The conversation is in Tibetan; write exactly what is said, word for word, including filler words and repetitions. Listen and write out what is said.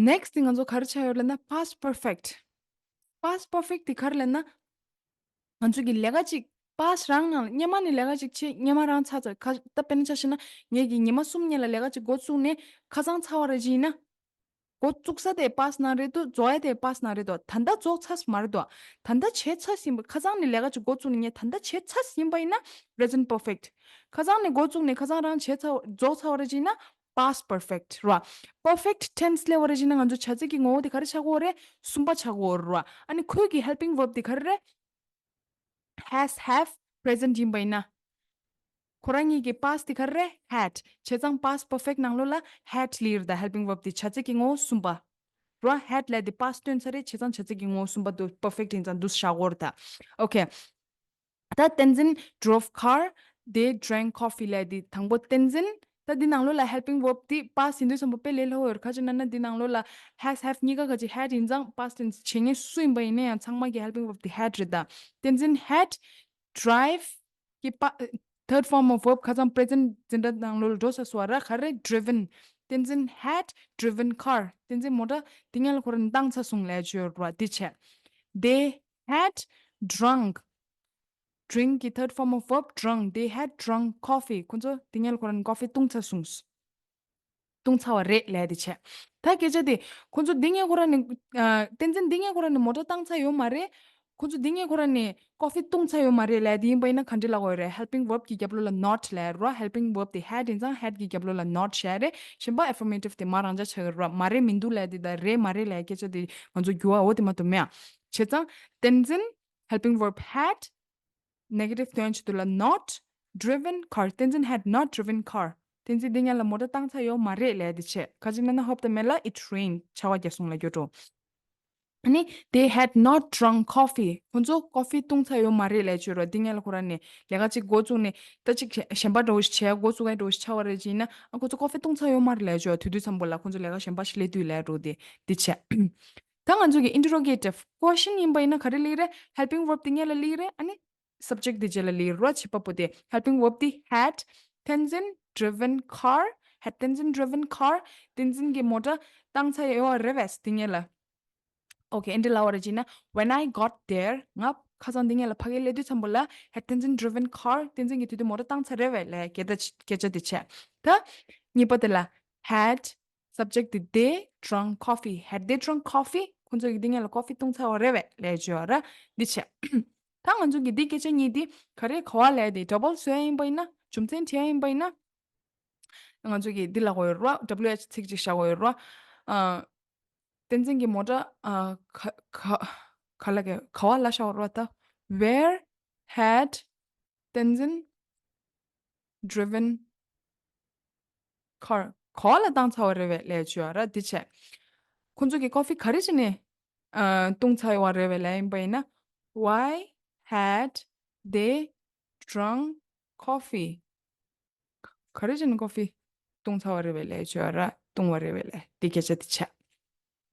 Next དེ་ང་ཚོ་ག་རེ་ཆགས་ཡོད་ལབ་ན་past perfect། Past perfect དེ་ག་རེ་ལབ་ན། ང་ཚོ་གི་ལས་ཀ་ཅིག past རང་ནང་ལ་སྔོན་མ་ནས་ལས་ཀ་ཅིག་བྱས། སྔོན་མ་རང་ཚར་ཚར། ཁ་ད་དཔེར་ན་ཆ་བཞག་ན་ངེད་ཀྱིས་ཉི་མ་གསུམ་སྔོན་ལ་ལས་ཀ་ཅིག་འགོ་བཙུགས་ནས་ཁ་སང་ཚར་བ་རེད་ཅིག་ཡིན་ན། འགོ་བཙུགས་ས་དེ་past ནང་རེད་འདུག་རྫོགས་ཡ་དེ་past ནང་རེད་འདུག་ད་ལྟ་རྫོགས་ཚར་མ་རེད་འདུག་ད་ལྟ་བྱས་ཚར་ཟིན་པ། ཁ་སང་ནས་ལས་ཀ་ཅིག་འགོ་བཙུགས་ནས་ངས་ད་ལྟ་བྱས་ཚར་ཟིན་པ་ཡིན་ན་present perfect། ཁ་སང་ནས་འགོ་བཙུགས་ནས་ཁ་སང་རང་བྱས་ཚར་རྫོགས་ཚར་བ་རེད་ཅིག་ཡིན་ན་past perfect རེད་བ། Perfect tense ལབ་པ་རེད་ཅིག་ཡིན་ན་ང་ཚོ་བྱ་ཚིག་གི་ངོ་བོ་དེ་ག་རེ་ཆགས་ཀྱི་ཡོད་རེད། གསུམ་པ་ཆགས་ཀྱི་ཡོད་རེད་བ། ཨ་ནི་ཁོའི་གི་helping verb དེ་ག་རེ་རེད། Has, have, present ཡིན་པ་ཡིན་ན། ཁོ་རང་གཉིས་ཀྱི་past དེ་ག་རེ་རེད། Had། བྱས་ཙང་past perfect ནང་ལོགས་ལ་had ལབ་ཡོད་རེད་ད། Helping verb དེ་བྱ་ཚིག་གི་ངོ་བོ་གསུམ་པ། རོ། Had ལབ་དེ་past སྟོན་ཚར་རེད། བྱས་ཙང་བྱ་ཚིག་གི་ངོ་བོ་གསུམ་པ་དུ་perfect ཡིན་ཙང་འདུག་སེ་བཞག་གི་ཡོད་རེད་ད། Okay། ད་བསྟན་འཛིན་drove car, they drank coffee ལབ་དེ་དང་པོ་བསྟན་འཛིན། ད་འདི་ནང་ལོགས་ལ་helping verb དེ་past ཡིན་དུས་ཙམ་པ་དཔེ་ལས་སླ་པོ་ཡོད་རེད། ག་ཅི་ན་ན་འདི་ནང་ལོགས་ལ་has, have གཉིས་ཀ་ག་ཅི་had ཡིན་ཙང་past tense བྱེད་མཁན་སུ་ཡིན་པ་ཡིན་ན་ཡང་ཚང་མ་གི་helping verb དེ་had རེད་ད། བསྟན་འཛིན་had drive གི་pa- third form of verb ཁ་སང་present འཛིན་གྲྭ་ནང་ལོགས་ལ་འགྲོ་ས་སོ་ར་ག་རེ་driven། བསྟན་འཛིན་had driven car། བསྟན་འཛིན་མོ་ཊ་དེ་སྔོན་ལ་ཁོ་རང་བཏང་ཚར་སོང་ལབ་ཡ་ཅིག་ཡོད་རེད་བ། འདི་བྱས། They had drunk drink གི་third form of verb drunk། They had drunk coffee ཁོ་ཚོ་དེ་སྔོན་ལ་ཁོ་རང་coffee བཏུང་ཚར་སོང་། བཏུང་ཚར་བ་རེད་ལབ་དེ་བྱས། ད་སྐད་ཆ་དེ་ཁོ་ཚོ་འདི་སྔོན་ཁོ་རང་ནས་ཨ། བསྟན་འཛིན་འདི་སྔོན་ཁོ་རང་ནས་མོ་ཊ་བཏང་ཚར་ཡོད་མ་རེད། ཁོ་ཚོ་འདི་སྔོན་ཁོ་རང་ནས་coffee བཏུང་ཚར་ཡོད་མ་རེད་ལབ་དེ་ཡིན་པ་ཡིན་ན་ག་འདྲ་ལབ་དགོས་རེད། Helping verb གི་རྒྱབ་ལོགས་ལ་not ལབ་རོ། Helping verb དེ་had ཡིན་ཙང་had གི་རྒྱབ་ལོགས་ལ་not བྱས་རེད། གཞན་པ་affirmative དེ་མ་རང་འཇགས་ཆགས་ཀྱི་རེད་བ། མ་རེད་མི་འདུག་ལབ་དེ་དང་རེད་མ་རེད་ལབ་སྐད་ཆ་དེ་ང་ཚོ་འགྱུར་བ་འོ་དེ་མ་གཏོགས་མེད་ཨ། བྱས་ཙང་བསྟན་འཛིན། Helping verb had negative དོན་ཆེད་དུ་ལ་not driven car། བསྟན་འཛིན་had not driven car། བསྟན་འཛིན་འདི་སྔོན་ལ་མོ་ཊ་བཏང་ཚར་ཡོད་མ་རེད་ལབ་དེ་བྱས། ག་ཅི་ན་ན་ཧོབ་ཏེ་མེད་ལ་it rained ཆར་པ་རྒྱག་སོང་ལབ་རྒྱུ་འགྲོ། ཨ་ནི་they had not drunk coffee ཁོ་ཚོ་coffee བཏུང་ཚར་ཡོད་མ་རེད་ལབ་ཅོ་ར། འདི་སྔོན་ལ་ཁོ་རང་ནས་ལས་ཀ་ཅིག་འགོ་བཙུགས་ནས་ད་ཅིག་གཞན་པ་འདྲ་བོ་ཞིག་བྱས་འགོ་བཙུགས་ཡ་འདྲ་བོ་ཞིག་ཆགས་པ་རེད་ཅེ་ན། ཨ་ཁོ་ཚོ་coffee བཏུང་ཚར་ཡོད་མ་རེད་ལབ་ཅོ། དུས་དུས་ཙམ་པོ་ལ་ཁོ་ཚོ་ལས་ཀ་གཞན་པ་ཞིག་སླེབས་དུས་ལབ་འགྲོ་དེ་འདི་བྱས། ད་ང་ཚོ་གི་interrogative question ཡིན་པ་ཡིན་ན་ག་རེ་ལབ་རེད། helping verb དེ་སྔོན་ལ་ལབ་རེད། ཨ་ནི་subject དེ་རྗེས་ལ་ལབ་རོ། བྱེད་པ་པོ་དེ་helping verb དེ་had བསྟན་འཛིན་driven car། Had བསྟན་འཛིན་driven car། བསྟན་འཛིན་གྱི་མོ་ཊ་བཏང་ཚར་ཡོད་རེད་བས་དེ་སྔོན་ལ། Okay། འདི་ལབ་པ་རེད་ཅེ་ན། When I got there ང་ཁ་སང་དེ་སྔོན་ལ་ཕ་གིར་སླེབས་དུས་ཙམ་པོ་ལ་had བསྟན་འཛིན་driven car བསྟན་འཛིན་གྱི་དེ་དུས་མོ་ཊ་བཏང་ཚར་རེད་བས་ལབ་སྐད་ཆ་སྐད་ཆ་དེ་བྱས། ད་གཉིས་པ་དེ་ལ་had subject དེ་they drunk coffee། Had they drunk coffee ཁོ་ཚོ་གིས་དེ་སྔོན་ལ་coffee བཏུང་ཚར་བ་རེད་བས་ལབ་ཅོ་ར། འདི་བྱས། ད་ང་ཚོ་གི་འདི་སྐད་ཆ་གཉིས་འདི་ག་རེ་ག་བ་ལབ་དེ་double བཟོ་ཡ་ཡིན་པ་ཡིན་ན། རྒྱུ་མཚན་འབྲི་ཡ་ཡིན་པ་ཡིན་ན། ང་ཚོ་གི་འདི་ལབ་དགོས་ཡོད་ར། W H ཚིག་ཅིག་བཞག་དགོས་ཡོད་ར། ཨ། བསྟན་འཛིན་གྱི་མོ་ཊ་ཨ། ག་ག་ག་ལ་ག་ག་བ་ལ་བཞག་དགོས་ར་ད། Where had བསྟན་འཛིན་driven car ག་བ་ལ་བཏང་ཚར་བ་རེད་བས་ལབ་ཅོ་ར། འདི་བྱས། ཁོ་ཚོ་གིས་coffee ག་རེ་བྱས་ནས་ཨ། བཏུང་ཚར་བ་རེད་བས་ལབ་ཡིན་པ་ཡིན་ན། Why had they drunk coffee ག་རེ་བྱས་ནས་coffee བཏུང་ཚར་བ་རེད་བས་ལབ་ཅོ་ར། བཏུང་བ་རེད་བས་ལབ་དེ་སྐད་ཆ་དེ་བྱས།